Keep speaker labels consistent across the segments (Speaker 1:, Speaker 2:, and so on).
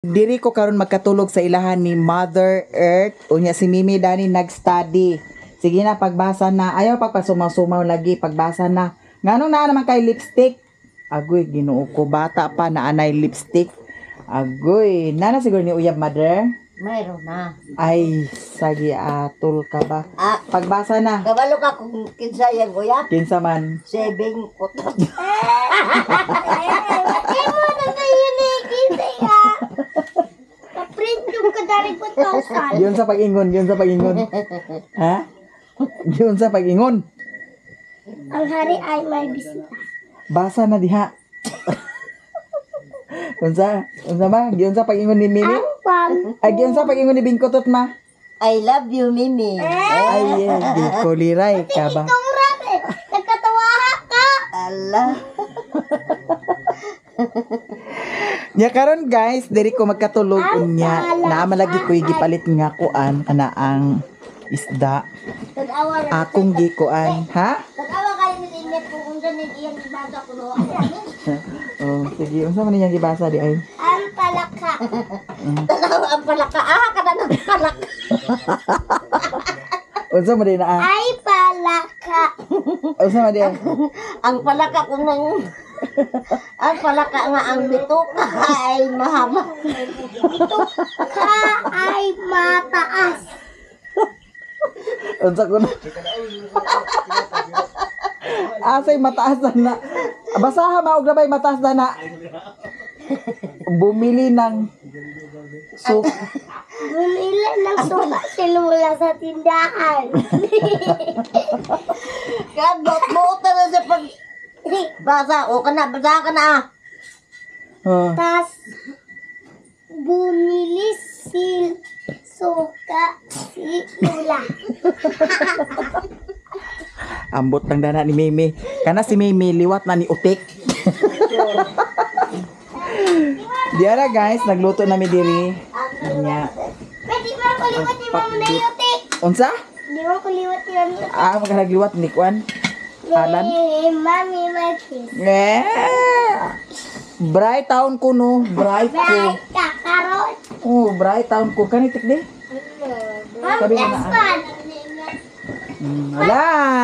Speaker 1: Diri ko karon magkatulog sa ilahan ni Mother Earth. Unya si Mimi Dani nag-study. Sige na, pagbasa na. Ayaw pagpasumaw-sumaw lagi, pagbasa na. Nganong naa naman kay lipstick? Agoy, Ginoo ko, bata pa na anay lipstick. Agoy, nana siguro ni uyab, mother?
Speaker 2: Mayroon na.
Speaker 1: Ay, sagi atol ka ba?
Speaker 2: Ah,
Speaker 1: Pagbasa na.
Speaker 2: kabalo ka kung kinsa yang uyab.
Speaker 1: Kinsa man.
Speaker 2: Sebeng utot.
Speaker 3: Di mo na kayo nakikita ya. Kaprint yung kadari ko 1,000.
Speaker 1: Yun sa pag-ingon, yun sa pag-ingon. Ha? Yun sa pag-ingon.
Speaker 3: Ang hari ay may bisita.
Speaker 1: Basa na diha. Unsa? Unsa ma? Giun sa pag-ingon ni Mimi?
Speaker 3: Ang pang.
Speaker 1: Ay, giun sa pag-ingon ni Bingkotot ma?
Speaker 2: I love you, Mimi.
Speaker 1: Ay, yeah, di ko liray ka ba?
Speaker 3: Ikaw rabe. Nagkatawa ka.
Speaker 2: Allah.
Speaker 1: Nya karon guys, diri ko magkatulog unya. Naa malagi ko gipalit nga kuan kana ang isda.
Speaker 3: Tag-awa na.
Speaker 1: Akong gikuan, ha?
Speaker 3: Tag-awa kayo ni Linet kung unsa ni iyang ibasa ko no.
Speaker 1: Oh, sige, unsa man niyang gibasa di ay?
Speaker 3: Ang palaka.
Speaker 2: Tanaw ang palaka. Ah, kada ng palaka.
Speaker 1: Unsa man di na ah?
Speaker 3: Ay palaka.
Speaker 1: Unsa man di? Ah?
Speaker 2: Ang palaka kung nang ang palaka nga ang bituka ay mahama.
Speaker 3: Ka ay mataas.
Speaker 1: Unsa ko na? Asay mataas na na. Basaha ma og labay mataas na na. Bumili ng soup.
Speaker 3: Bumili ng suka si Lola sa tindahan.
Speaker 2: Kadot mo na sa pag basa o kana basa ka na. Ah.
Speaker 1: Oh.
Speaker 3: Tas bumili si suka si Lola.
Speaker 1: Ambot lang dana ni Mimi. Kana si Mimi liwat na ni Utik. Diara guys, nagluto na mi diri. Nya.
Speaker 3: Pwede ba ko liwat ni Mama na yutik?
Speaker 1: Unsa?
Speaker 3: Di ba ko liwat ni Mama?
Speaker 1: Ah, magkanagliwat ni Kwan. Alan?
Speaker 3: Eh, Mami, my kiss.
Speaker 1: Eh. Bright town ko no, bright ko.
Speaker 3: Bright ka, karot.
Speaker 1: Oh, bright town ko kani tik di.
Speaker 3: One
Speaker 1: Sabi ko
Speaker 3: plus
Speaker 1: na,
Speaker 3: one.
Speaker 1: Wala,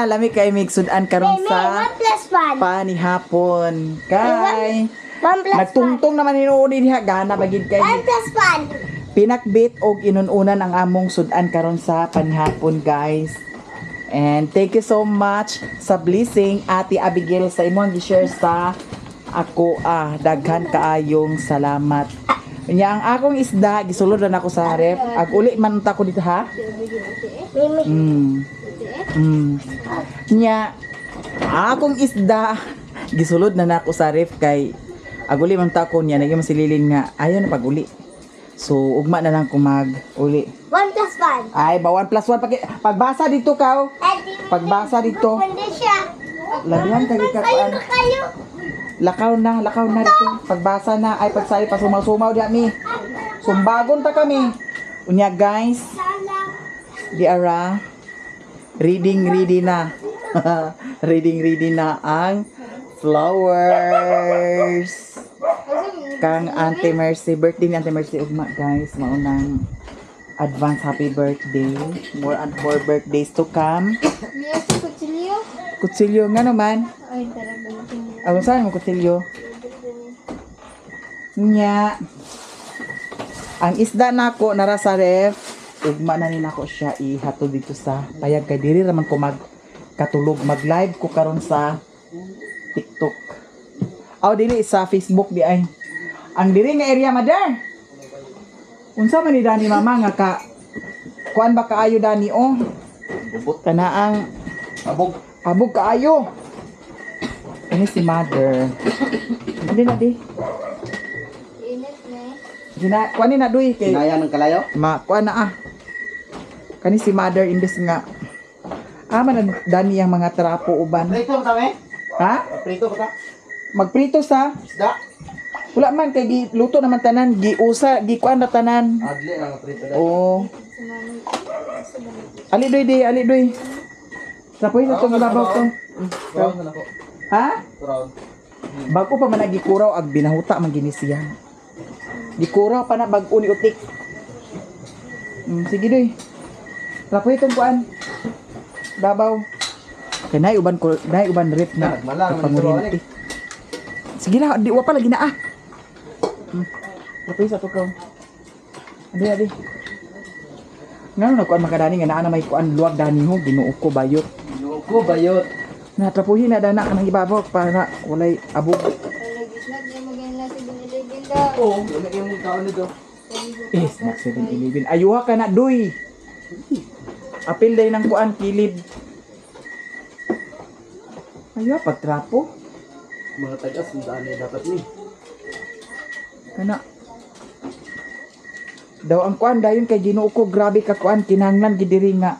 Speaker 1: lami kay migsudan karon
Speaker 3: Meme,
Speaker 1: sa
Speaker 3: 1 plus 1.
Speaker 1: panihapon. Kay
Speaker 3: 1 plus 1.
Speaker 1: nagtungtong naman hinuon diha gana bagid kay
Speaker 3: 1 plus 1.
Speaker 1: Pinakbit og inununan ang among sudan karon sa panihapon, guys. And thank you so much sa blessing, Ate Abigail, sa imong gi-share sa ako ah daghan kaayong salamat. Nya ang akong isda gisulod na nako sa ref. Ag uli man ta ko dito ha.
Speaker 3: Meme.
Speaker 1: Nya akong isda gisulod na nako sa ref kay aguli man ta ko niya nagyan sililin nga ayaw na pag-uli. So ugma na lang ko mag uli.
Speaker 3: 1 plus 1.
Speaker 1: Ay, ba 1 plus 1 pag pagbasa dito kaw.
Speaker 3: Eh, di
Speaker 1: Pagbasa dito.
Speaker 3: Hindi siya.
Speaker 1: Labihan kay
Speaker 3: Kayo
Speaker 1: kakuan.
Speaker 3: na kayo.
Speaker 1: Lakaw na dito. Pagbasa na ay pagsali pa sumaw-sumaw diha mi. Sumbagon ta kami. Unya guys, di ara reading ready na. Reading ready na ang flowers. Kang Auntie Mercy, birthday ni Auntie Mercy ugma guys, maunang advance happy birthday. More and more birthdays to come.
Speaker 4: Mira sa kutsilyo.
Speaker 1: Kutsilyo nga naman.
Speaker 4: Ay, tara ba
Speaker 1: Ako saan mo kutsilyo? Nya. Ang isda nako nara sa ref. Ugma na nila ko siya ihatod dito sa payag kay diri raman ko mag katulog, mag live ko karon sa TikTok. Aw dili sa Facebook di ay. Ang diri nga area mother. Unsa man ni Dani mama nga ka kuan ba kaayo Dani oh?
Speaker 5: Bubot.
Speaker 1: Kana ang
Speaker 5: Abog.
Speaker 1: abog kaayo. Ini si mother. Hindi na di.
Speaker 4: Init na eh.
Speaker 1: Gina, kuan ni na duy kay
Speaker 5: Kinaya ng kalayo?
Speaker 1: ma kuan na ah. Kani si mother imbes nga ama na dani ang mga trapo uban.
Speaker 5: Prito ba kami?
Speaker 1: Ha?
Speaker 5: Prito ba ka?
Speaker 1: Magprito sa
Speaker 5: Isda?
Speaker 1: wala man kay giluto naman tanan, giusa, gikuan na tanan.
Speaker 5: Adli lang prito dai.
Speaker 1: Oo. Ali doy di, ali doy. Sapoy sa tong labaw to.
Speaker 5: Brown na nako.
Speaker 1: Ha?
Speaker 5: Brown.
Speaker 1: Bago pa man nagikuraw ag binahuta man gini siya. Gikuraw pa na bag-o ni utik. Sige doy. Rapoy itong kuan. Babaw. Kay nay uban ko, nay uban rep na.
Speaker 5: Nagmala naman
Speaker 1: Pangurinti. Sige na, di wa pa lagi na ah. Rapoy sa tukaw. Adi adi. Ngano na kuan makadani nga naa na may kuan luwag dani ho, Ginoo ko bayot.
Speaker 5: Ginoo ko bayot.
Speaker 1: Na trapuhin na dana kanang ibabaw para walay abog.
Speaker 5: Oo, wala yung kaon nito.
Speaker 1: Eh, snack 7-Eleven. Ayuha ka na, duy. Apil day ng kuan kilid. Ayuha pagtrapo.
Speaker 5: Mga tagas, sundaan na dapat ni.
Speaker 1: Kana. Daw ang kuan dayon kay Ginoo ko grabe ka kuan kinahanglan gid diri nga.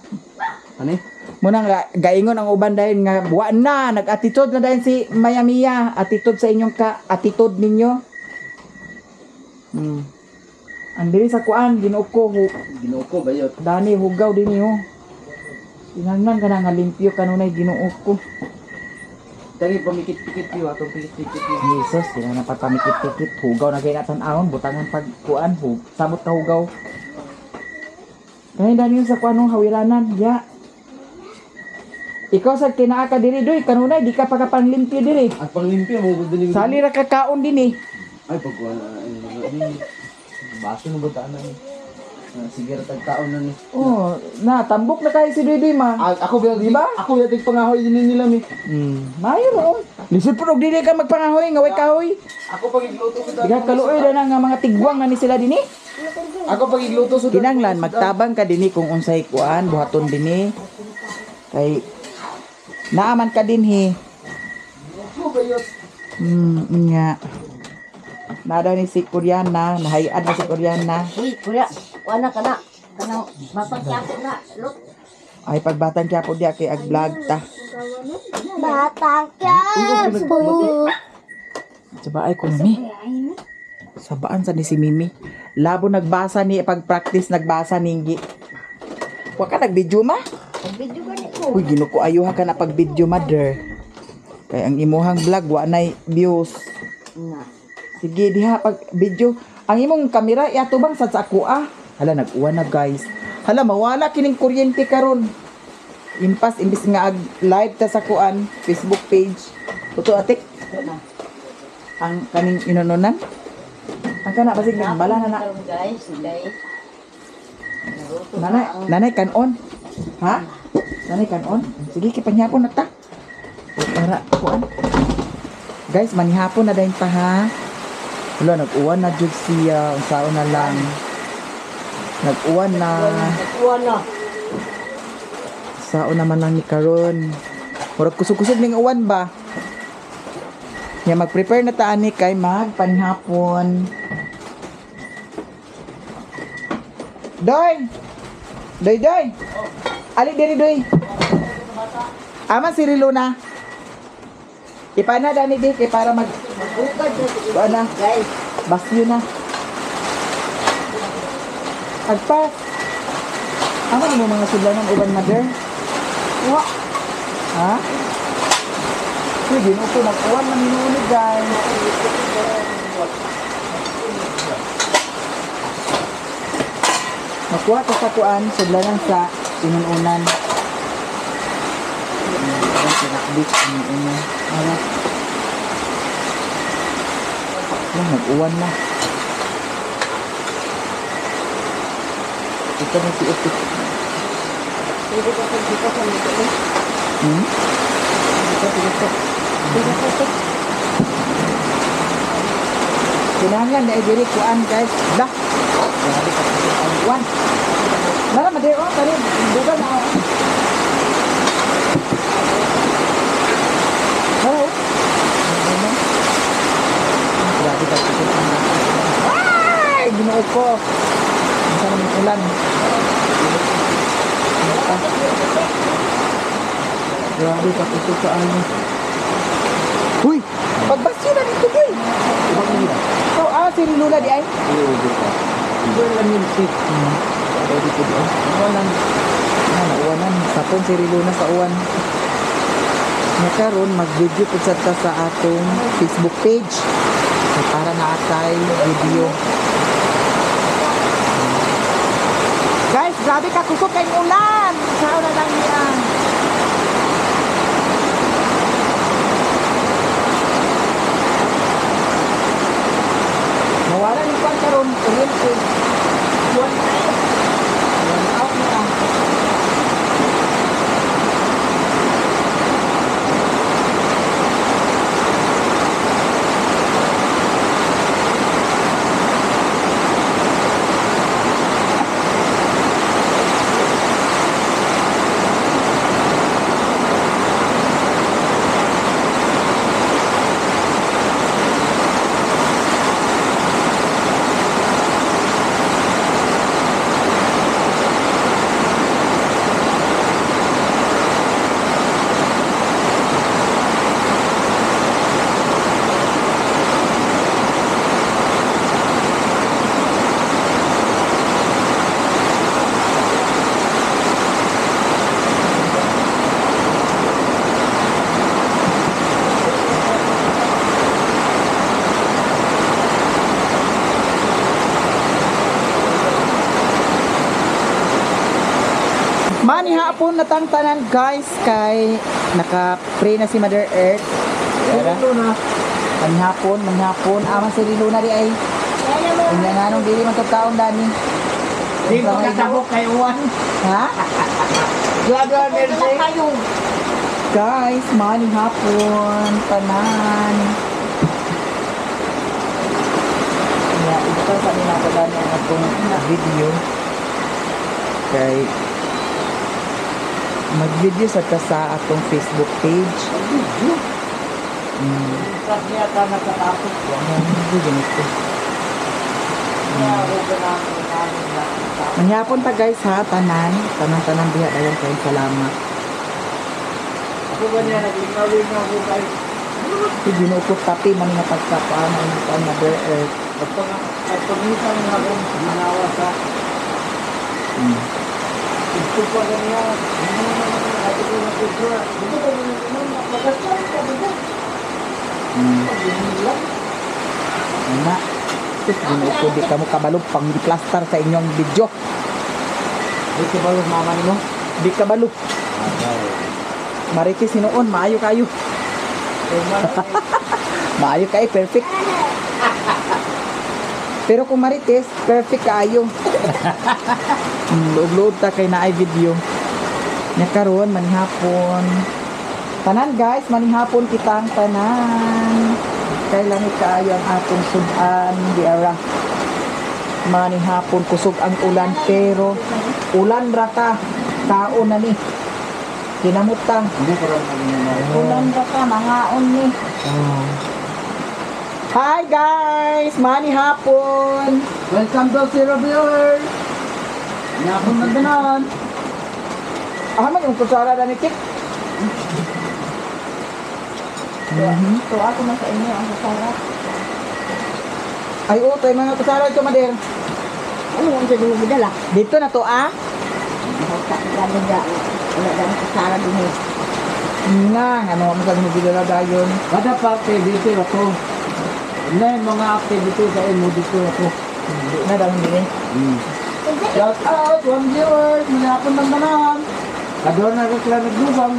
Speaker 5: Ano?
Speaker 1: Muna nga gaingon ang uban dayon nga wa na nag-attitude na dayon si Maya Mia, attitude sa inyong ka attitude ninyo. Ang diri sa kuan Ginoo ko
Speaker 5: Ginoo ko bayot.
Speaker 1: dani hugaw dinhi ho. Kinahanglan ka na nga limpyo kanunay Ginoo ko.
Speaker 5: Tangi pamikit-pikit niyo atong pikit-pikit niyo.
Speaker 1: Jesus, sila na pagpamikit-pikit hugaw na kay tan-awon butangan pag kuan hug samot ka hugaw. Kaya dani sa kuan hawiranan ya. Ikaw sa kinaa ka diri doy kanunay di ka pa kapanglimpyo diri.
Speaker 5: Ang panglimpyo mo gud dili.
Speaker 1: Sali ra ka kaon dinhi.
Speaker 5: Ay pagkuan na ano ni. Baso na ba taan na ni? Sige ra tag taon na ni.
Speaker 1: Oh, na tambok na kayo si Doy Doy ma.
Speaker 5: Ah, ako ba
Speaker 1: Di ba?
Speaker 5: Ako yatig pangahoy din nila mi.
Speaker 1: Mayo ro. Lisod pud og dili ka magpangahoy nga way kahoy.
Speaker 5: Ako pagigluto ko
Speaker 1: Di ka kaluoy na nga mga tigwang na ni sila dinhi.
Speaker 5: Ako pagigluto sa
Speaker 1: Kinanglan magtabang ka dinhi kung unsay kuan buhaton dinhi. Kay naaman ka dinhi.
Speaker 5: Ko bayot.
Speaker 1: Nga. Nada ni si Koreana, nahayad na si Koreana.
Speaker 2: Uy, kuya, wala ka na. Kanang mapagkyako na. Look.
Speaker 1: Ay pagbatang kya po diya kay ag vlog ta.
Speaker 3: Batang Quiapo.
Speaker 1: Saba ay ko mi. Sabaan sa ni si Mimi. Labo nagbasa ni pag-practice nagbasa ninggi. Wa ka nag-video ma?
Speaker 2: Video gani ko.
Speaker 1: Uy, ginuko ayuha ka na pag-video mother. Kay ang imuhang vlog wa nay views.
Speaker 2: Na.
Speaker 1: Sige diha pag video. Ang imong kamera iatubang sad sa ako ah. Hala nag-uwan na guys. Hala mawala kining kuryente karon. Impas imbis nga ag live ta sa kuan Facebook page. Totoo atik. Ang kaning inununan. Ang kana basig nagbala na na.
Speaker 2: Karon, guys, guys.
Speaker 1: Nanay, nanay kanon. Ha? Nanay kanon. Sige kipanyapon na ta. Para kuan. Guys, manihapon na dayon pa ha. Wala, nag-uwan na jud siya. Unsaon na lang. Nag-uwan na.
Speaker 2: Kuha na.
Speaker 1: Sao naman lang ni karon. Murag kusog-kusog ning uwan ba? Nya mag-prepare na ta ani kay magpanhapon. Doy! Doy, doy! Ali diri doy. Ama si Riluna. Ipana dani di kay para mag
Speaker 2: Magukad na si
Speaker 1: Kuha na.
Speaker 2: guys.
Speaker 1: Basyo na. Agpas. Ama ni mo mga sudlanan uban mother?
Speaker 2: Wa.
Speaker 1: Ha? Uy, ginoo ko, nag-uwan man hinuunod, guys. Makuha ka sa kuan, sudlanan sa inununan. Ayan, sa rakbit, inununan. Ara. Wala, nag-uwan na. Ito na si Upit.
Speaker 2: Pwede ka pag dito sa nito.
Speaker 1: Hmm?
Speaker 2: Dito, dito. Dito, dito.
Speaker 1: Kinahanglan na diri kuan guys. Dah. Grabe ka ang kuan. Nara made oh kani duga na oh. Nara oh. Ano? Grabe ka ang Ay, Ginoo ko. Unsa naman ulan. Ano pa? Grabe ka kusog kaayo. Uy, pagbasyo na dito, boy. Oh, si Lula di ay. Pwede ko di ay. Uwanan. Ah, nauwanan. Sapon si Riluna sa uwan. Nga karon mag-video pud sad ta sa atong Facebook page. So, para na atay video. Grabe ka kusog kay ulan. Sao na lang niya. Nawala ni kwan karon kuryente. One out na. Manihapon na tang tanan guys kay naka-pray na si Mother Earth. Luna. Manihapon, manihapon. Ama si Luna di ay. Unya nga nung dili man taon dani.
Speaker 5: Di ko katabok kay uwan.
Speaker 1: Ha?
Speaker 5: Dua-dua Mercy.
Speaker 1: Guys, manihapon tanan. Ya, ito sa nila ko dani ang atong video. Kay mag-video sa ta sa atong Facebook page.
Speaker 5: Video. Kasi yata nakatapos.
Speaker 1: Ano ganito. Mangyapon ta guys ha, tanan. Tanan-tanan diha dayon kayong salamat.
Speaker 5: Ako ba niya naglingaw-lingaw ko kay
Speaker 1: Ginoo ko tapi man nga pagkapaan ang Mother Earth.
Speaker 5: At pagmisan nga akong ginawa sa ito pa ganyan.
Speaker 1: Ana. Ginoo ko di kamo kabalo pang plaster sa inyong video.
Speaker 5: Di kabalo mama nimo?
Speaker 1: Di kabalo. Marites hinuon, maayo kayo. Maayo kayo, perfect. Pero kung marites, perfect kaayo. Luog-luog ta kay naay video. Nya karon manihapon. Tanan guys, manihapon kitang tanan. Kay langit kaayo ang atong sud-an di ara. Manihapon kusog ang ulan pero ulan ra ka kaon na ni. Kinamot ta. Ulan ra ka mangaon ni. Hi guys, manihapon.
Speaker 5: Welcome to Zero Viewers. Manihapon na tanan.
Speaker 1: Ah, man yung kutsara na ni Kik.
Speaker 4: So ako na sa inyo ang kutsara.
Speaker 1: Ay, oh, tayo mga kutsara ito, Mader.
Speaker 2: Ano ang sa dugo dala?
Speaker 1: Dito na to, ah.
Speaker 2: Wala dang kutsara din eh.
Speaker 1: Nga, ano mo sa mga dayon.
Speaker 5: Kada parte dito ako. Na yung mga activity sa imo dito ako.
Speaker 1: Hindi na dahil hindi.
Speaker 5: Shout out, one viewers, manihapon ng tanan. Kador na ko sila naglubang.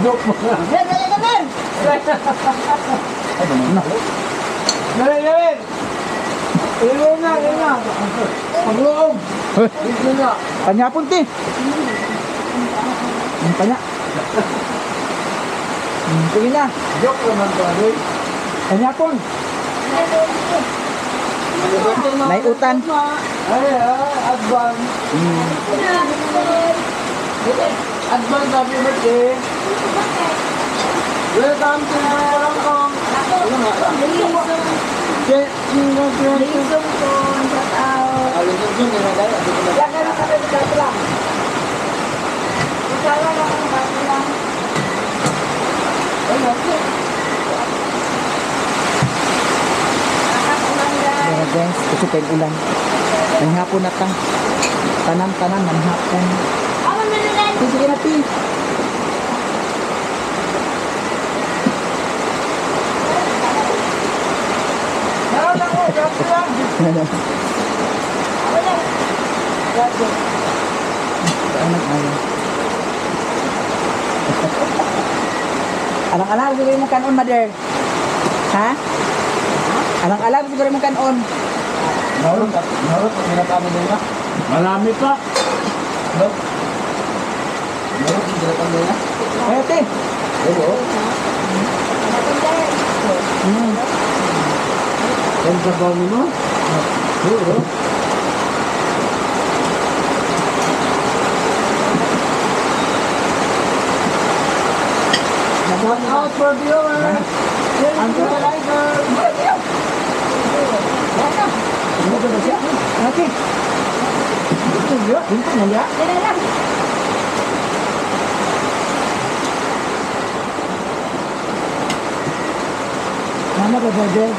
Speaker 5: Joke mo.
Speaker 2: Dali, dali,
Speaker 5: Dali, dali! Ilaw na, ilaw na. Pagluog. Dito na.
Speaker 1: Panyapon, ti. Ang panya. Sige na.
Speaker 5: Joke naman to, Adoy.
Speaker 1: Panyapon. May utan.
Speaker 5: Ay, advance. Advance happy birthday. Welcome to Hong Kong.
Speaker 4: Lisong ko, shout out. Kutsara lang ang bato lang.
Speaker 1: Pero guys, kusog kayong ulan. Manghapon na ta. Tanan-tanan, manghapon. Sige na, ti. Alang-alang siguro yung kanon, mother. Ha? Alang-alang siguro yung kanon.
Speaker 5: Narot, narot, ginatami nila.
Speaker 6: Marami pa.
Speaker 5: No? Narot, ginatami nila.
Speaker 1: Ay, ate.
Speaker 5: Oo. Yan sa bago mo? Oo. Shout out for viewer! Ang fertilizer!
Speaker 1: Ate. Ito na niya.
Speaker 4: Mama ko brother.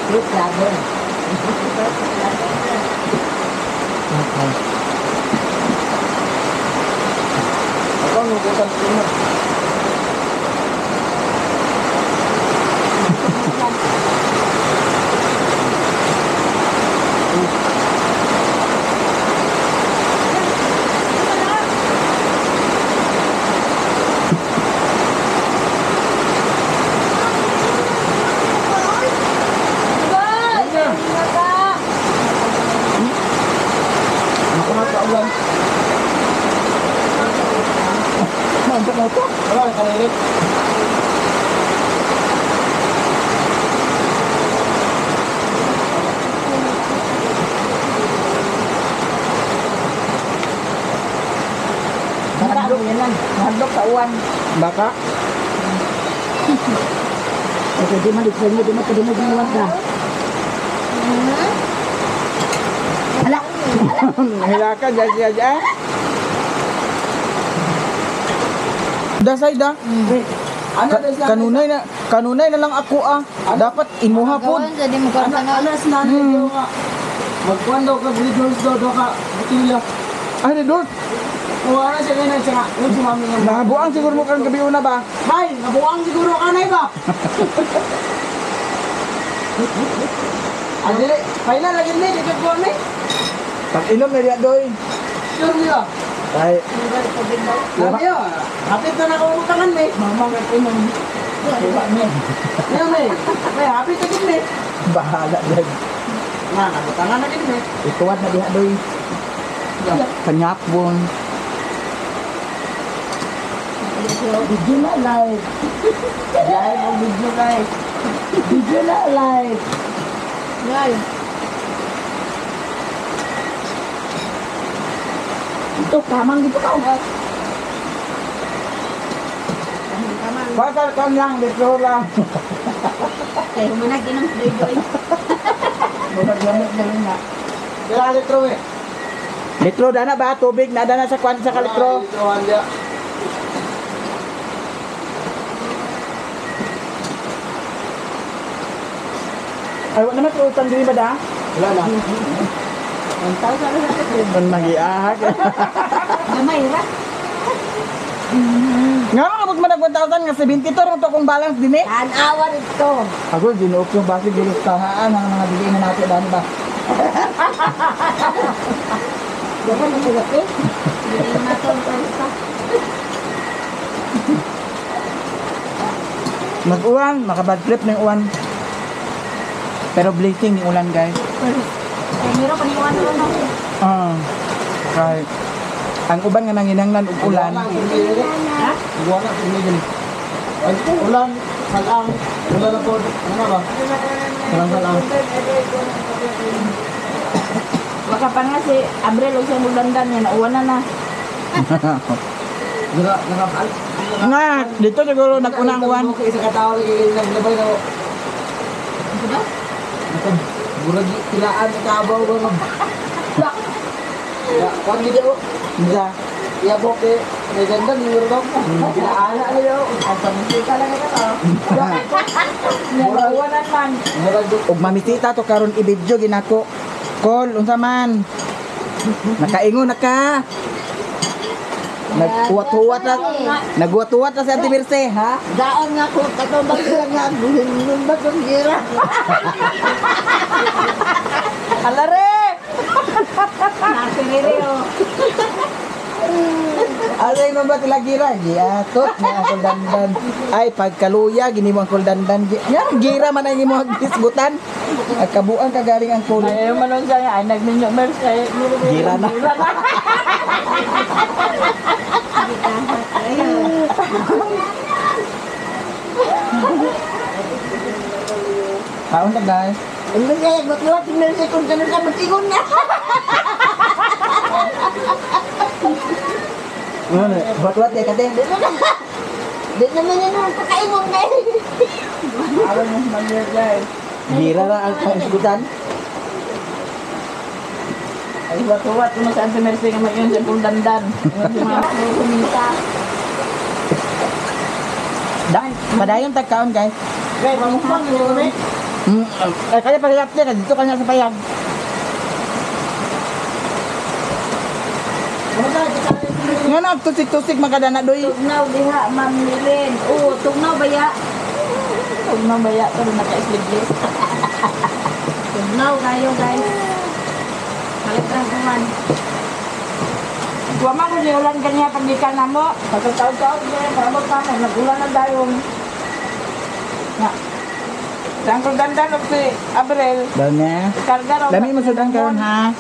Speaker 2: Fruit lover.
Speaker 1: Okay.
Speaker 5: Ako, nukutan ko na. Nakakaulan.
Speaker 1: Maantok na ito.
Speaker 5: Wala, kalilit.
Speaker 1: Mahadlok yan lang. Mahadlok sa uwan.
Speaker 5: Baka?
Speaker 4: Okay, di man di mo, di man di mo ka. Ala.
Speaker 1: Nahila ka, dyan siya dyan. Dasay da. Kanunay na, kanunay na lang ako ah. Dapat imuha po.
Speaker 5: Anas na daw nga. Magkuhan daw ka, Red daw daw ka, butila.
Speaker 1: Ay, Red Horse.
Speaker 5: Kuha na siya ngayon siya. Yung si mami nga.
Speaker 1: Nahabuang siguro mo karong gabi una ba?
Speaker 5: Bay, nabuang siguro ka na iba. Adili, final lagi ni, di ka kuha ni.
Speaker 1: Pag inom na diya doy.
Speaker 5: Sure niya.
Speaker 1: Ay,
Speaker 5: Sabi yun, hapit na nakaumutangan ni.
Speaker 4: Mama nga inom. Diba me?
Speaker 5: Yan may, may hapit na gid ni.
Speaker 1: bahala dyan.
Speaker 5: Nga, nabutangan na gid ni.
Speaker 1: Ikuwat na diha doy. Kanyapon.
Speaker 4: Video na live.
Speaker 5: Live o video live.
Speaker 4: Video na live.
Speaker 2: Live.
Speaker 4: Ito kamang dito ka.
Speaker 1: Pasal kan lang, litro lang.
Speaker 2: Kay humanag inom doy-doy.
Speaker 4: Murag lamig na lang na.
Speaker 5: Kailangan litro eh.
Speaker 1: Litro dana ba? Tubig na dana sa kwan sa kalitro.
Speaker 5: Litro handa.
Speaker 1: Ay, wala naman utang diri ba da?
Speaker 5: Wala na.
Speaker 4: 1,000 na sa
Speaker 1: Kon magiahag.
Speaker 2: Gamay ra.
Speaker 1: Nga mga kapag manag 1,000 nga 72 ro to kung balance din eh.
Speaker 2: Tanawa nito.
Speaker 1: Ako ginuok yung basi gilustahaan ang mga dili na nato dani ba.
Speaker 4: Dapat na sila eh.
Speaker 2: Hindi na to ang pwersa.
Speaker 1: Mag-uwan, makabad trip na yung uwan. Pero blessing ni ulan guys.
Speaker 4: Kay miro paniwan na lang.
Speaker 1: Ah. Kay ang uban nga nanginanglan og ulan.
Speaker 5: Ha? Buwan na, tumigil. Ay, ulan, salang, ulan na po. Ano ba? Salang, salang.
Speaker 4: Baka pa nga si Abril o siya magdandan niya, nauwan na na.
Speaker 5: Naka, naka,
Speaker 1: Nga, dito siguro nag-una ang uwan.
Speaker 5: Isa ka tao lagi naglabay na ko. Murag tilaan sa kabaw ba nga. Ya, kwan gid ako.
Speaker 1: Isa.
Speaker 5: Iya boke, may ganda ni murag ako. Tilaan na yo.
Speaker 4: Ang pamisita lang ka to. Nauwanan man.
Speaker 5: Murag
Speaker 1: Og mamisita to karon i-video ginako. Call unsa man. Nakaingon na ka. Naghuwat-huwat na. Naghuwat-huwat na si Ate Birse, ha?
Speaker 2: Daon nga ko katong bagyo nga guhin ba kong gira.
Speaker 4: Alare! Nasiriri oh.
Speaker 1: Alay mo ba tila gira? Giatot ni Uncle Dandan. Ay, pagkaluya, gini mo Uncle Dandan. Nga, gira man ay mo hisgutan. Agkabuang kagaling ang kulo.
Speaker 4: Ay, manon siya. Ay, nagninyo Mercy.
Speaker 1: Gira na. Kaon ta guys.
Speaker 2: Ang mga magluwat si Mercy kung ganun ka mag-ingon na.
Speaker 1: Ano, Buat-buat ya kate.
Speaker 2: Di naman yun ang pakaingon na eh.
Speaker 4: Alam mo si Ma'am guys.
Speaker 1: Gira ra ang hisgutan.
Speaker 4: Ay, huwat-huwat. Kung saan si Mercy nga may yun, siya pong dandan. Kumita.
Speaker 1: Da, padayon tag kaon guys.
Speaker 5: Guys, mamukbang yun kami.
Speaker 1: Ay, kaya pagilap niya, dito kanya sa payag. Nga na, tusik-tusik makadana doy.
Speaker 4: Tugnaw diha, Ma'am Milin. Oo, tugnaw baya. Tugnaw baya, pero naka-sleeveless.
Speaker 3: Tugnaw kayo guys. Kalit lang kuman.
Speaker 4: Wa man ko niya ulan kanya paggikan na mo. Pagkataon-taon niya, para magpamay, nag-ulan na dayon. Nga. Sa Uncle Dandan og si Abril,
Speaker 1: Dane.
Speaker 4: karga raw.
Speaker 1: Lami mo sudan karon ha.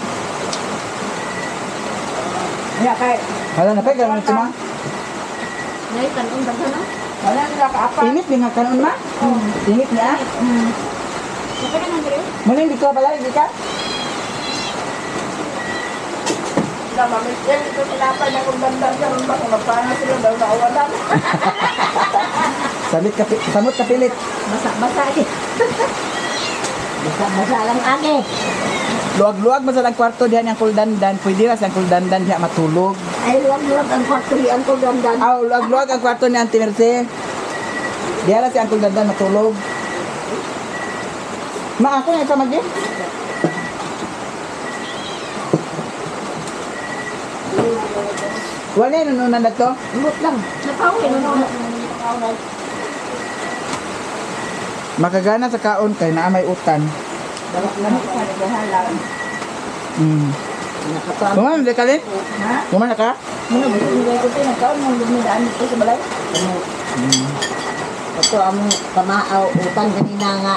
Speaker 4: Ya kay
Speaker 1: Hala na pa karon si ma.
Speaker 3: Nay, tanong daghan no?
Speaker 4: wala nila kaapa.
Speaker 1: Init din nga karon ma. Init niya.
Speaker 3: Kapag ka nang diri?
Speaker 1: Muna dito pala hindi ka.
Speaker 4: Na mamikel ito tinapay na kung dandan karon ba kung magpana sila daw nawalan.
Speaker 1: Samit ka samot ka pilit.
Speaker 2: Basa-basa eh. Basa-basa lang age.
Speaker 1: Luwag-luwag man sa lang kwarto diha ni Uncle Dandan. Pwede ra sa Uncle Dandan diha matulog.
Speaker 2: Ay, luwag-luwag ang kwarto ni Uncle Dandan.
Speaker 1: Aw, luwag-luwag ang kwarto ni Auntie Mercy. Diha ra si Uncle Dandan matulog. Ma ako na sa magi. Wala na nununan na to.
Speaker 2: Umot lang.
Speaker 3: Napawin no.
Speaker 1: Makagana sa kaon kay naa may utan.
Speaker 2: Nakapag.
Speaker 1: Kuman di kalin?
Speaker 4: Ha?
Speaker 1: Kuman na ka?
Speaker 4: Muna mo nilay ko tayo nagkaon mo lumidaan dito sa balay.
Speaker 2: Ito ang pamaaw utang kanina nga.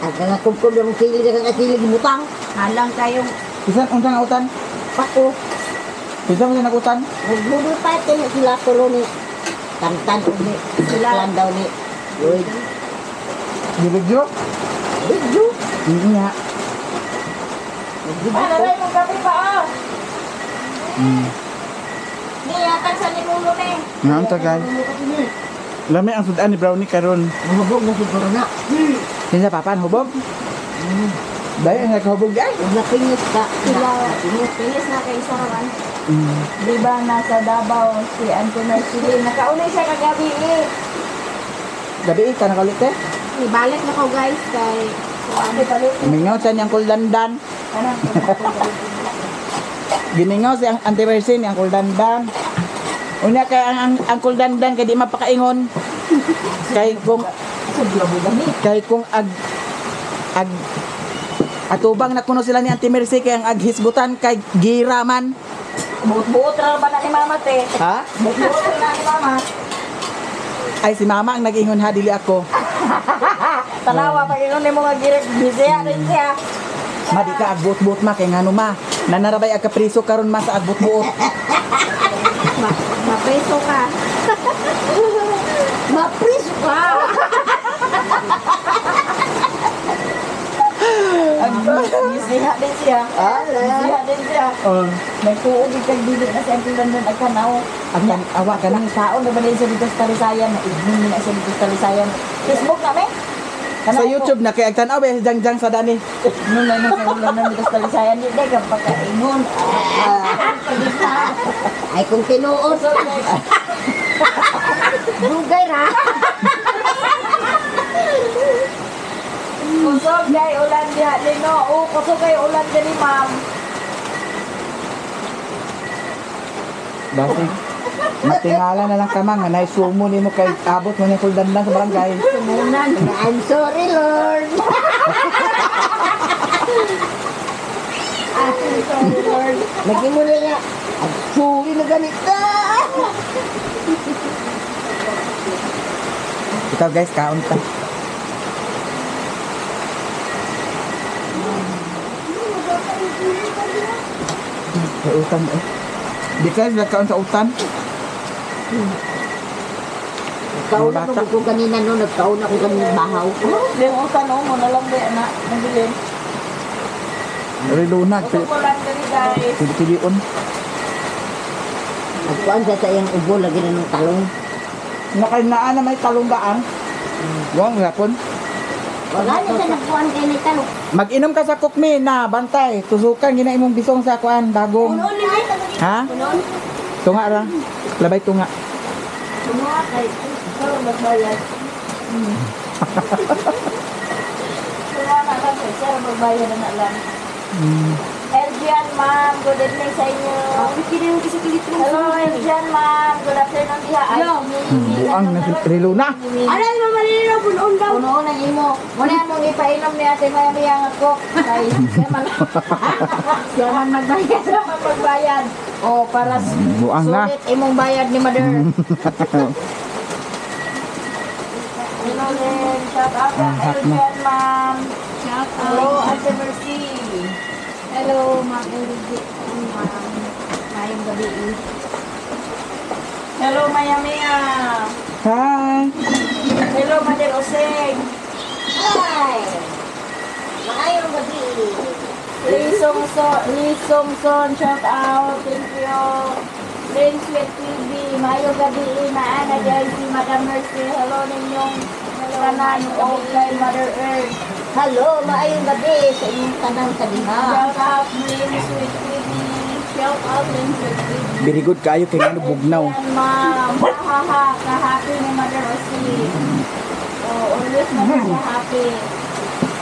Speaker 2: Ang nga kumkum yung sili nga sili butang.
Speaker 3: Halang kayong
Speaker 1: Bisan unsa nga utan?
Speaker 2: Pako.
Speaker 1: Bisan mo sa utan?
Speaker 2: Nagbudol pa ito sila tulo ni Tantan o ni Sila daw ni Lloyd.
Speaker 1: Gibigyo?
Speaker 2: Bigyo.
Speaker 1: Nga.
Speaker 4: Ano mong kape pa ah.
Speaker 3: Niyatag sa nilulo ni.
Speaker 1: Nga unta guys. Lami ang sudan ni Brownie karon.
Speaker 2: Mahubog na siguro na.
Speaker 1: Kinsa papan hubog? Dahil ang nakahubog ay.
Speaker 2: Huwag na pingis ka.
Speaker 3: Sila pingis na kay Sarawan.
Speaker 4: Di ba nasa Davao si Auntie Mercy? Nakauli siya kagabi eh.
Speaker 1: Gabi ka nakaulit eh.
Speaker 3: Ibalik na ko guys kay
Speaker 4: Ate palit.
Speaker 1: Mingaw siya ni Uncle Dandan.
Speaker 4: Ano?
Speaker 1: Giningaw si Auntie Mercy ni Uncle Dandan. Unya kay ang Uncle Dandan kay di mapakaingon. Kay kung ag ag atubang na kuno sila ni Auntie Mercy kay ang aghisgutan kay gira man.
Speaker 4: Buot-buot ra ba na ni Mama te?
Speaker 1: Ha?
Speaker 4: Buot-buot ra na ni Mama.
Speaker 1: Ay si Mama ang nag-ingon ha dili ako.
Speaker 4: Tanawa pag ingon nimo nga girik bisaya rin siya.
Speaker 1: Ma di ka agbuot-buot ma kay ngano ma. Nanarabay ag kapriso karon ma sa agbuot-buot.
Speaker 3: Mapreso ka.
Speaker 2: Mapriso ka.
Speaker 4: Bisaya din siya. Bisaya din siya.
Speaker 1: Oh,
Speaker 4: Nagtuog kag dili na si Uncle Dandan ag kanaw.
Speaker 1: ang awa ka na.
Speaker 4: Kanang kaon na ba din siya dito sa Talisayan? Naignon na siya dito sa Talisayan. Facebook na me?
Speaker 1: Sa YouTube na kay ag tan-aw ba jang-jang sa dani.
Speaker 4: Noon na nang sa ulan dito sa Talisayan. Di ka pagkaingon.
Speaker 2: Ay kung tinuod. Dugay ra.
Speaker 4: Kusog kay ulan diha lino. O kusog kay ulan diri ma'am.
Speaker 1: Basi. Matingala na lang ka ma nga naisumo nimo kay abot mo ni Uncle Dandan sa barangay.
Speaker 2: Sumunan. I'm sorry Lord. Nag-imo na nga. Ang suri na ganita.
Speaker 1: Ikaw guys, kaon ta. Sa utan eh. Di ka sila kaon sa utan.
Speaker 2: Nagkaon ako ko kanina no, nagkaon ako kanina bahaw.
Speaker 4: Yung utan oh, mo na lang ba na nabilin.
Speaker 1: Rilunag.
Speaker 4: Usap ko lang dali guys.
Speaker 1: Pili-pilion.
Speaker 2: Nagkuan sa iyang ubo lagi na ng talong.
Speaker 1: Nakainaan na may talonggaan. Wong, rapon.
Speaker 2: Wala na sa nagkuan kay ni talong.
Speaker 1: Mag-inom ka sa kukmi na bantay. Tusukan gina imong bisong sa kuan bagong.
Speaker 3: Punon ni ay.
Speaker 1: Ha?
Speaker 3: Punon.
Speaker 1: Tunga ra. Labay tunga.
Speaker 4: Tumuha kay ikaw magbayad. Tumuha na lang kay sir magbayad na lang. Elgian ma'am, good evening sa inyo. Hello Elgian ma'am, good afternoon diha. Ay,
Speaker 1: Buang na rilo na.
Speaker 3: Aray mama nilo punon daw.
Speaker 4: Puno na imo. Muna among ipainom ni Ate Maya Maya nga coke. Kay siya man. Siya man magbayad. Siya man magbayad. Oh, para
Speaker 1: Buang na.
Speaker 4: sulit imong bayad ni Mother. Hello din. Shout out
Speaker 1: Ang hot na.
Speaker 4: Elgian ma'am.
Speaker 3: Shout
Speaker 4: Hello Ate Mercy.
Speaker 3: Hello, Ma'am Elgie. Ma'am. Maayong gabi.
Speaker 4: Hello Maya Maya.
Speaker 1: Hi.
Speaker 4: Hello Mother Oseng.
Speaker 2: Hi. Maayong gabi.
Speaker 4: Lee Song So, Lee Song Son, shout out. Thank you. Lynn Sweet TV, maayong gabi naa na guys si Madam Mercy. Hello ninyong tanan o kay Mother Earth.
Speaker 2: Hello, maayong gabi sa inyong tanang kadiha.
Speaker 4: Shout out Lynn Sweet TV. Shout out Lynn Sweet TV.
Speaker 1: Very good kayo kay ngano bugnaw.
Speaker 4: Yan, ma'am. Ha ha ha. Ka-happy ni Mother Osi. Oh, always man siya happy.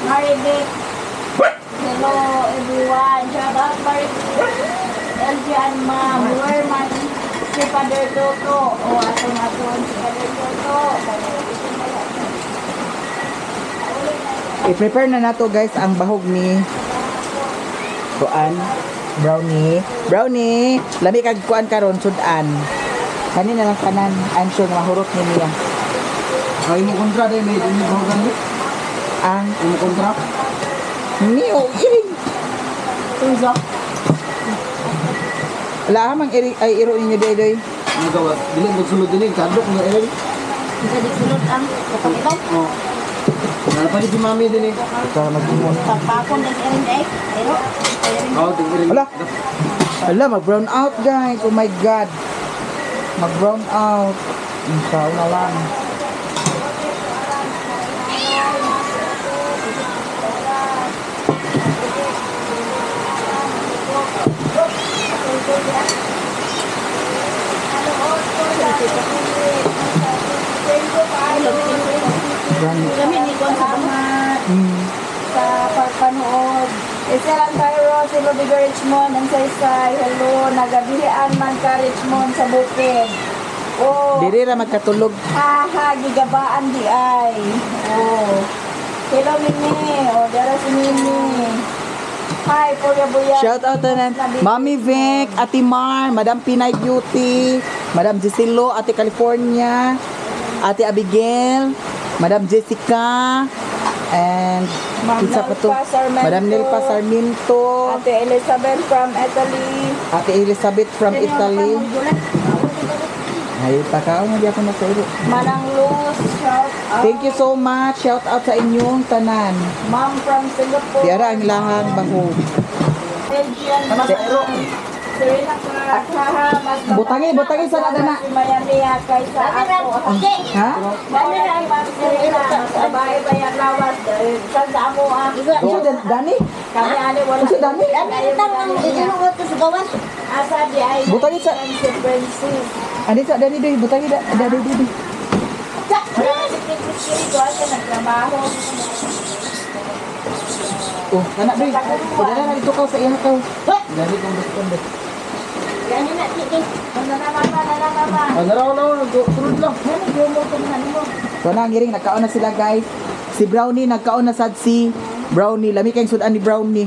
Speaker 4: Maribik. Hello everyone. Shout out Maribik. LG and ma'am. Where man si Father Toto. Oh, atong aton si Father Toto.
Speaker 1: I-prepare na nato guys ang bahog ni kuan brownie. Brownie, lami kag kuan karon sudan. Kani na lang kanan. I'm sure nga mahurot ni niya.
Speaker 5: Ay, mo kontra dahil may imo bahogan ni.
Speaker 1: Ang
Speaker 5: Imo kontra.
Speaker 1: niyo iring.
Speaker 5: Unsa?
Speaker 1: Wala mang iri ay iro ninyo doy.
Speaker 5: Ang gawas. Dili mo sulod dili kadlok nga ilang.
Speaker 2: Sa di sulod ang kapag
Speaker 5: Oh. Nalapag si mami din eh.
Speaker 1: Ikaw mag-ingon.
Speaker 2: Pagpakon ng erin eh. Pero,
Speaker 5: Oh, tingin.
Speaker 1: Wala. Ala, mag-brown out guys. Oh my God. Mag-brown out. Ikaw na lang. Brown.
Speaker 2: kami ni Kuan sa
Speaker 4: Salamat sa pagpanood. Isa lang tayo, si Lubigo Richmond, ang saysay. Hello, nagabihian man ka Richmond sa bukid. Oh,
Speaker 1: Diri ra magkatulog.
Speaker 4: haha, gigabaan di ay. Oh. Hello, Mimi. Oh, dara si Mimi. Hi, Kuya Buya.
Speaker 1: Shout out na Mami Vic, Ate Mar, Madam Pinay Beauty, Madam Giselo, Ate California, Ate Abigail, Madam Jessica, and
Speaker 4: Ma'am
Speaker 1: kinsa pa to?
Speaker 4: Nelpa Sarmiento.
Speaker 1: Madam Nilpa Sarmiento,
Speaker 4: Ate Elizabeth from Italy.
Speaker 1: Ate Elizabeth from Italy. Ay, pakaon nga di ako na sa iro.
Speaker 4: Manang Luz, shout out.
Speaker 1: Thank you so much. Shout out sa inyong tanan.
Speaker 4: Ma'am from Singapore.
Speaker 1: Di ara ang lahang bahog.
Speaker 4: Belgian. Serena Clark, haha, mas
Speaker 1: Butangi, butangi sa dana.
Speaker 4: Si Miami kaysa ako.
Speaker 1: Ha?
Speaker 4: Dami na Ma'am Serena, mas babae ba yan lawas? Sa amo ah.
Speaker 1: Unsa Dani?
Speaker 4: Kami ani wala.
Speaker 1: Unsa Dani?
Speaker 2: Dami utang ang inuot ko sa gawas.
Speaker 4: Asa di ay
Speaker 1: Butangi sa-
Speaker 4: si Princess.
Speaker 1: Ani sa Dani doy, butangi da da doy doy.
Speaker 4: Wala si Princess Kiri ko asa nagtrabaho.
Speaker 1: Oh, kana doy. Padala na dito ka sa iya ka.
Speaker 5: Dali kong gusto ko.
Speaker 2: Yan na sige.
Speaker 4: Ano na mama, na na mama.
Speaker 5: Ah, naraw na, sulod lang.
Speaker 4: Ano yung mo mo?
Speaker 1: So na ang giring nagkaon na sila guys. Si Brownie nagkaon na sad si Brownie. Lami kayong sudan ni Brownie.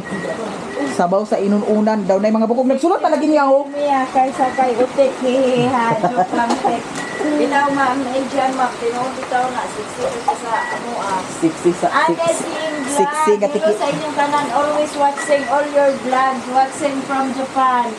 Speaker 1: Sabaw sa inununan daw na yung mga bukog. Nagsulot na lagi niya oh.
Speaker 4: Mia, kaysa kay Utik, hihiha, joke lang, tek. Bitaw, Ma'am Adrian, ma'am, tinuod bitaw na, 60 ka sa amo ah.
Speaker 1: 60 sa
Speaker 4: Ate,
Speaker 1: 6.
Speaker 4: seeing vlog.
Speaker 1: Sexy nga
Speaker 4: Hello
Speaker 1: tiki.
Speaker 4: sa inyong tanan, always watching all your vlogs, watching from Japan.